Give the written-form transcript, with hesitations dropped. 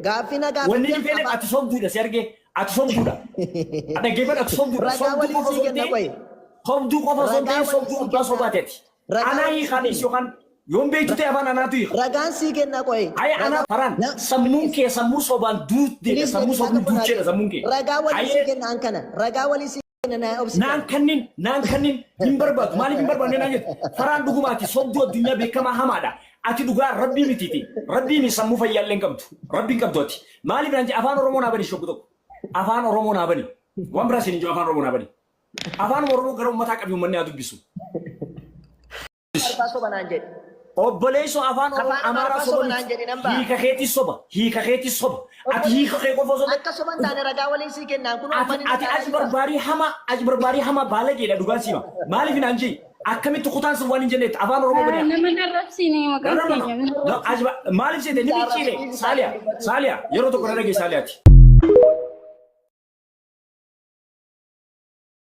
Gaaffii na Wanni gaafatte hin feene ati sobduudha si argee. Ati sobduudha. Dhaggeeffadhu ati sobduudha. Ragaa Sobduu waliin qofa sii osoo hin kenna ta'in qoyi. sobduu qofa osoo hin Ragaa ta'in waliin sobduu sii abbaa kenna. sobaa ta'eeti. Ragaa Anaa waliin hiikaa sii dhiisi kenna. yookaan yoon beektu ta'e afaan anaatu hiika. Ragaan sii kenna qoyi. Haye anaa Ragaa faraan na sammuun kee sammuu sobaan duuteedha please sammuu daqiiqaa sobni tokko naa duucheedha kenni. sammuun kee. Ragaa waliin sii Haye kenna an kana. Ragaa waliin sii kenna naa obsi naan qoyi. kannin naan kannin hin barbaadu maaliif hin barbaanne naan jettu faraan dhugumaati sobduu addunyaa beekamaa hamaadha ati dhugaa rabbii mitiiti rabbii mi sammuu fayyaallee hin qabdu rabbii hin qabdu ati maaliif naan jedhe afaan oromoo naa bani shokku tokko afaan oromoo naa bani waan biraa siin hin jiru afaan oromoo naa bani afaan oromoo gara ummataa qabi ummanni haa dubbisu. Amaariffaa soba naan jedhi. Obboleessoo afaan Oromoo Afaan Amaaraa Amaariffaa soba soba naan miti. jedhi nan ba'a. Hiika keetis soba. Hiika keetis soba. Ati hiika kee qofa osoo Akka soba hin taane ragaa waliin sii kennaan kunoo ati amman inni ati ilaalaa achi jira. barbaarii hamaa achi barbaarii hamaa baalageedha dhugaan siima. Maaliif naan jee akkamitti kutaan sun waan hin jenneetti afaan Oromoo badi'a. Nama hin arrabsiine No, maqaan no, no, keenya. no. No, achi maaliif seete ni micciire Saaliya Saaliya yeroo tokko na dhagee Saaliyaati.